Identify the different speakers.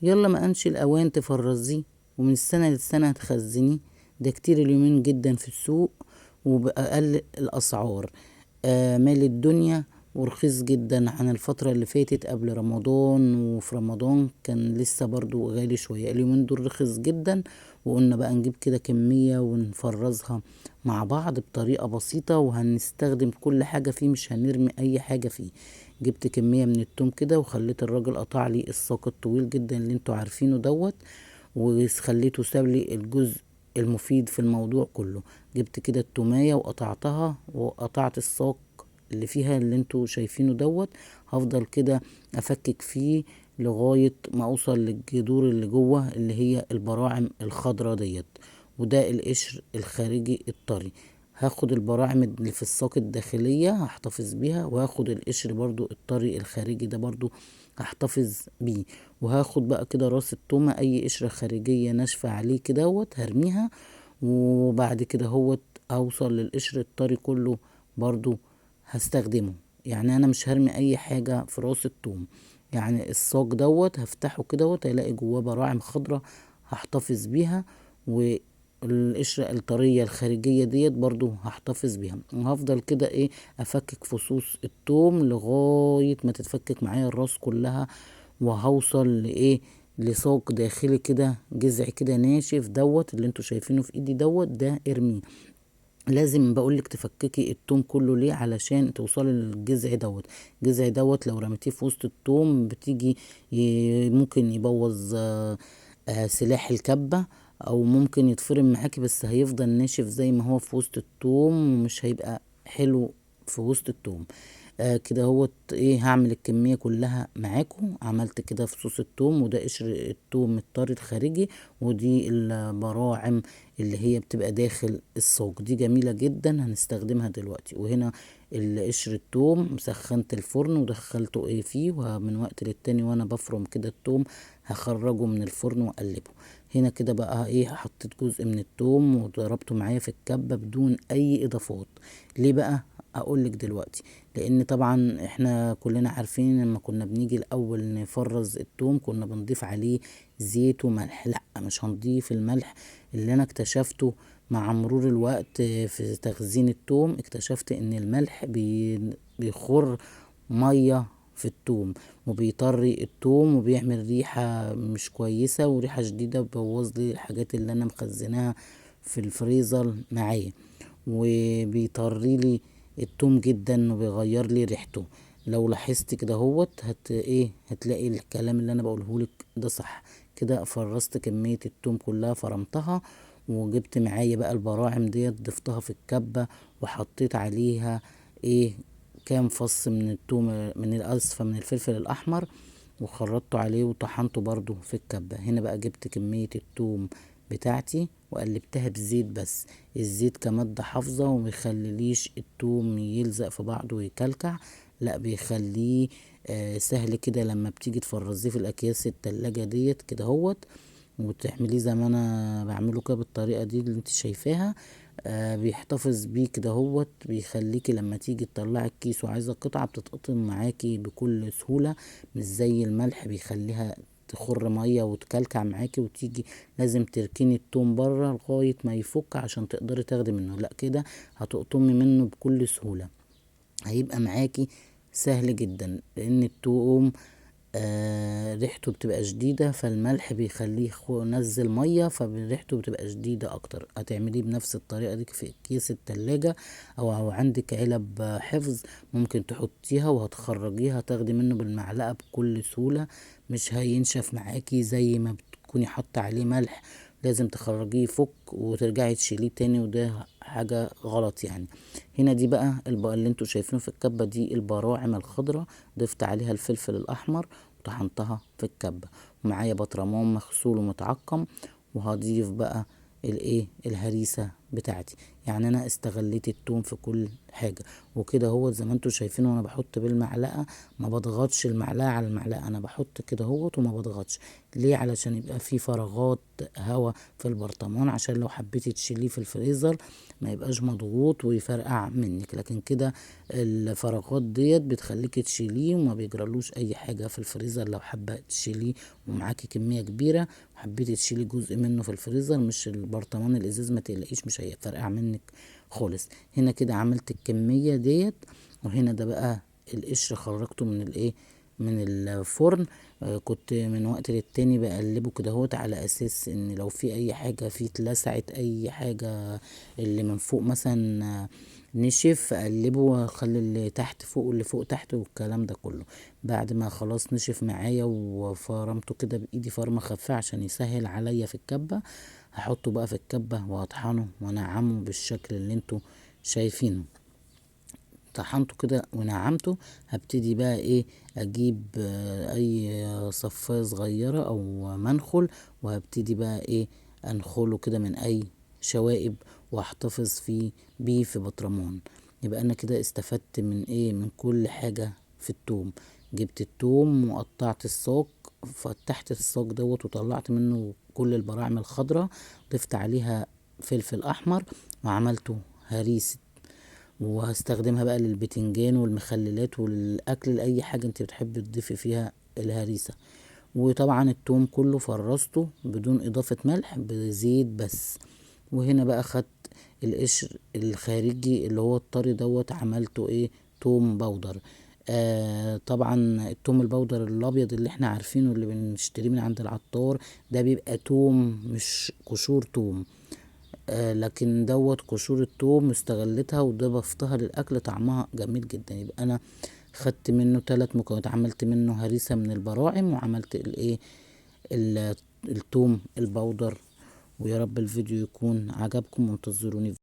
Speaker 1: يلا ما انش الاوان تفرزيه، ومن السنة للسنة هتخزنيه. ده كتير اليومين جدا في السوق وبأقل الاسعار، مال الدنيا ورخيص جدا عن الفترة اللي فاتت قبل رمضان، وفي رمضان كان لسه برضو غالي شوية. اليومين دول رخيص جدا، وقلنا بقى نجيب كده كمية ونفرزها مع بعض بطريقة بسيطة، وهنستخدم كل حاجة فيه، مش هنرمي اي حاجة فيه. جبت كمية من التوم كده وخليت الراجل قطع لي الساق الطويل جدا اللي انتوا عارفينه دوت، وخليته ساب لي الجزء المفيد في الموضوع كله. جبت كده التومية وقطعتها، وقطعت الساق اللي فيها اللي انتوا شايفينه دوت. هفضل كده افكك فيه لغاية ما اوصل للجذور اللي جوه اللي هي البراعم الخضرا ديت، وده القشر الخارجي الطري. هاخد البراعم اللي في الساق الداخلية هحتفظ بيها، وهاخد القشر برضو الطري الخارجي ده برضو هحتفظ بيه، وهاخد بقى كده راس التومة اي قشرة خارجية ناشفة عليه كدهوت هرميها، وبعد كده هوت اوصل للقشر الطري كله برضو هستخدمه. انا مش هرمي اي حاجة في راس التوم. الساق دوت هفتحه كدهوت هلاقي جواه براعم خضرة هحتفظ بيها، والقشرة الطرية الخارجية ديت برضو هحتفظ بيها. وهفضل كده افكك فصوص التوم لغاية ما تتفكك معايا الراس كلها، وهوصل لساق داخلي كده جذع كده ناشف دوت اللي انتوا شايفينه في ايدي دوت، ده ارميه. لازم بقولك تفككي التوم كله ليه؟ علشان توصلي للجذع دوت. الجذع دوت لو رميتيه في وسط التوم بتيجي ممكن يبوظ سلاح الكبة، او ممكن يتفرم معاكي، بس هيفضل ناشف زي ما هو في وسط التوم ومش هيبقى حلو في وسط التوم. كده هوت هعمل الكمية كلها معاكم. عملت كده فصوص التوم، وده قشر التوم الطري الخارجي، ودي البراعم اللي هي بتبقى داخل الصاج، دي جميلة جدا هنستخدمها دلوقتي. وهنا القشر التوم سخنت الفرن ودخلته فيه، ومن وقت للتاني وانا بفرم كده التوم هخرجه من الفرن واقلبه. هنا كده بقى حطيت جزء من التوم وضربته معايا في الكبة بدون اي اضافات. ليه بقى؟ اقولك دلوقتي. لان طبعا احنا كلنا عارفين لما كنا بنيجي الاول نفرز التوم كنا بنضيف عليه زيت وملح. لا، مش هنضيف الملح. اللي انا اكتشفته مع مرور الوقت في تخزين التوم، اكتشفت ان الملح بيخر مية في التوم، وبيطري التوم، وبيعمل ريحة مش كويسة وريحة شديدة، وبيبوظ لي الحاجات اللي انا مخزناها في الفريزر معايا، وبيطري لي التوم جدا وبيغير لي ريحته. لو لاحظت كده هوت هتلاقي الكلام اللي انا بقوله لك ده صح. كده فرزت كمية التوم كلها، فرمتها، وجبت معايا بقى البراعم ديت ضفتها في الكبة، وحطيت عليها كام فص من التوم، من الاسفة من الفلفل الاحمر، وخرطته عليه وطحنته برضو في الكبة. هنا بقى جبت كمية التوم بتاعتي وقلبتها بزيت بس، الزيت كمادة حافظة وميخليليش التوم يلزق في بعضه ويكلكع، لا بيخليه سهل كده لما بتيجي تفرزيه في الاكياس التلاجة ديت كده اهوت، وتعمليه زي ما انا بعمله كده بالطريقة دي اللي انت شايفاها، بيحتفظ بيه كده اهوت، بيخليكي لما تيجي تطلعي الكيس وعايزة قطعة بتتقطم معاكي بكل سهولة، مش زي الملح بيخليها تخر مية وتكلكع معاكي، وتيجي لازم تركني التوم بره لغاية ما يفك عشان تقدري تاخدي منه. لا كده هتقطمي منه بكل سهولة، هيبقى معاكي سهل جدا، لان التوم ريحته بتبقى شديدة، فالملح بيخليه نزل مية، فريحته بتبقى شديدة اكتر. هتعمليه بنفس الطريقة دي في كيس التلاجة، او عندك علب حفظ ممكن تحطيها وهتخرجيها تاخدي منه بالمعلقة بكل سهولة، مش هينشف معاكي زي ما بتكوني حاطة عليه ملح، لازم تخرجيه يفك وترجعي تشيليه تاني، وده حاجة غلط. هنا دي بقى اللي انتوا شايفينه في الكبة دي البراعم الخضراء، ضفت عليها الفلفل الأحمر وطحنتها في الكبة، ومعايا بطرمان مغسول ومتعقم، وهضيف بقى الهريسة بتاعتي. يعني انا استغليت التوم في كل حاجة. وكده هو زي ما انتوا شايفين وانا بحط بالمعلقة، ما بضغطش المعلقة على المعلقة، انا بحط كده اهوت وما بضغطش. ليه؟ علشان يبقى في فراغات هواء في البرطمان، عشان لو حبيتي تشيليه في الفريزر ما يبقاش مضغوط ويفرقع منك. لكن كده الفراغات ديت بتخليكي تشيليه وما بيجرالوش اي حاجة في الفريزر. لو حابة تشيليه ومعاكي كمية كبيرة وحبيتي تشيلي جزء منه في الفريزر، مش البرطمان الازاز، ما تقلقيش مش هيفرقع منك خالص. هنا كده عملت الكمية ديت. وهنا ده بقى القشر خرجته من الايه، من الفرن. كنت من وقت للتاني بقلبه كده اهوت، على اساس ان لو في اي حاجة فيه اتلسعت، اي حاجة اللي من فوق مثلا نشف، اقلبه واخلي اللي تحت فوق واللي فوق تحت والكلام ده كله. بعد ما خلاص نشف معايا وفرمته كده بايدي فرمة خفيفة عشان يسهل عليا في الكبة، هحطه بقى في الكبة وهطحنه وانعمه بالشكل اللي انتوا شايفينه. طحنته كده ونعمته. هبتدي بقى ايه، اجيب اي صفاية صغيرة او منخل، وهبتدي بقى ايه انخله كده من اي شوائب، واحتفظ بيه في برطمان. يبقى انا كده استفدت من ايه، من كل حاجة في التوم. جبت التوم وقطعت الساق، فتحت الساق دوت وطلعت منه كل البراعم الخضراء، ضفت عليها فلفل احمر وعملته هريسة، وهستخدمها بقى للبتنجان والمخللات والاكل، لاي حاجة انت بتحبي تضيفي فيها الهريسة. وطبعا التوم كله فرزته بدون اضافة ملح، بزيت بس. وهنا بقى خدت القشر الخارجي اللي هو الطري دوت، عملته ايه، توم بودر. طبعا التوم البودر الابيض اللي احنا عارفينه اللي بنشتريه من عند العطار ده بيبقى توم مش قشور توم، لكن دوت قشور التوم استغلتها وضفتها للاكل، طعمها جميل جدا. يبقى انا خدت منه 3 مكونات، عملت منه هريسة من البراعم، وعملت الايه التوم البودر. ويا رب الفيديو يكون عجبكم، وانتظروني.